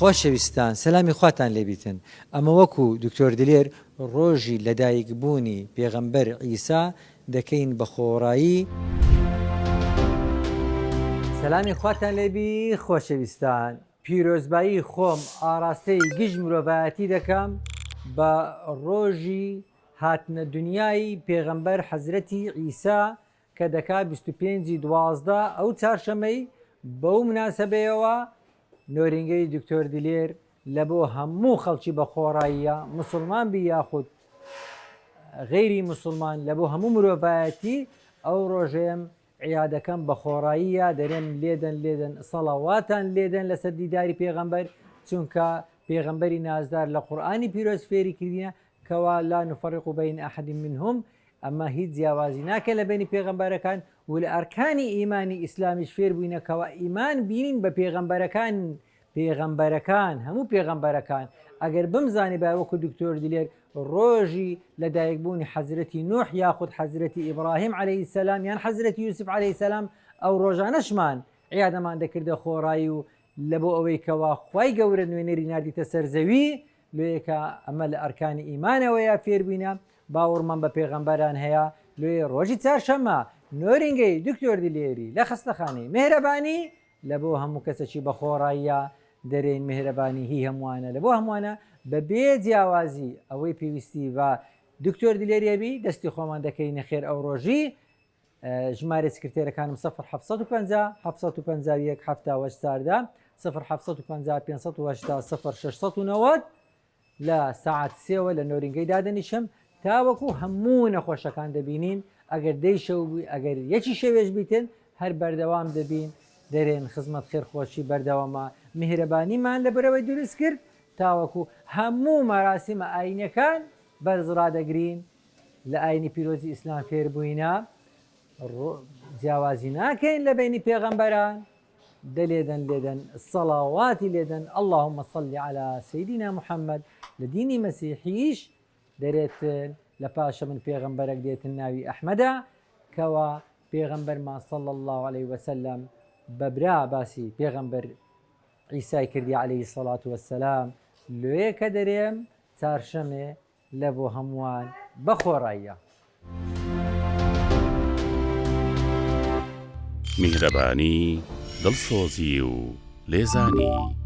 خۆشەویستان سەلامی خواتان لێبیتن ئەمە وەکو دکتۆر دلێر ڕۆژی لەدایک بوونی پێغەمبەر عیسا دەکەین بە خۆڕایی. سەلامی خواتان لێبی خۆشەویستان پیرۆزبایی خۆم ئاڕاستەی گشت مرۆڤایەتی دەکەم بە ڕۆژی هاتنە دنیای پێغەمبەر حەزرەتی عیسا کە دەکا 25 ی 12 ئەو چارشەمەی بەو مناسەبەیەوە نۆرینگەی دکتۆر دلێر لە بۆ هەموو خەڵکی بە خۆڕاییە موسڵمان بی یاخود غەیری موسڵمان لە بۆ هەموو مرۆڤایەتی ئەو ڕۆژەیەم عیادەکەم بە خۆڕاییە دەرێم لێدەن لێدەن سەڵەواتان لێدەن لەسەر دیداری پێغەمبەر چونکە پێغەمبەری نازدار لە قورئانی پیرۆز فێری کردینە کەوا لا نفرق بین احد منهم ئەمە هیچ جیاوازی ناکە لە بینی پێغەمبەرەکان و لە ئەرکانی ئیمانی ئیسلامیش فێر بووینە کەوا ئیمان بینین بە پێغەمبەرەکان پێغەمبەرەکان هەموو پێغەمبەرەکان ئەگەر بمزانیبایە وەکو دکتۆر دلێر ڕۆژی لەدایک بوونی حەزرەتی نوح یاخود حەزرەتی ئیبراهیم عەلەیهی سەلام یان حەزرەتی یوسف عەلەیهی سەلام ئەو ڕۆژانەشمان عیادەمان دەکردە خۆڕایی و لە بۆ ئەوەی کەوا خوای گەورە نوێنەری ناردیتە سەر زەوی لۆیەکە ئەمە لە ئەرکانی ئیمانەوەیە فێربووینە باوەڕمان بە پێغەمبەران هەیە لۆیە ڕۆژی چارشەممە نۆرینگەی دکتۆر دلێری لە خەستەخانەی مێهرەبانی لە بۆ هەموو کەسەکی بە خۆڕاییە دەرێین میهرەبانی هی هەمووانە لە بۆ هەمووانە بە بێ جیاوازی ئەوەی پێویستی بە دکتۆر دلێر یەبی دەستی خۆمان دەکەینە خێر ئەو ڕۆژی ژمارە سکرتێرەکانم 0 750 751 78 14 0 750 580 0690 لە سەعات سێوە لە نۆرینگەی دادەنیشم تاوەکو هەموو نەخۆشەکان دەبینین ئەگەر دەی شەو بووی ئەگەر یەکی شەوێش بیتن هەر بەردەوام دەبین دەرێن خزمەت خێرخۆشی بەردەوامە میهرەبانیمان لە بەرەوەی دروست کرد تاوەکو هەموو مەراسیمە ئاینەکان بەرز ڕادەگرین لە ئاینی پیرۆزی ئیسلام فێر بووینە جیاوازی ناکەین لە بینی پێغەمبەران دە لێدەن لێدەن سەڵاواتی لێدەن اللهم صل علی سیدنا محمد لە دینی مەسیحیش دەرێتن لە پاشە من پێغەمبەرەک دێتن ناوی ئەحمەدە کەوا پێغەمبەرمان صلی الله علیه وسلم بە برا باسی پێغەمبەر عیسای کردی علیه الصلاة والسلام لۆیە کە دەرێم چارشەمێ لە بۆ هەمووان بە خۆڕاییە. میهرەبانی، دڵسۆزی و لێزانی.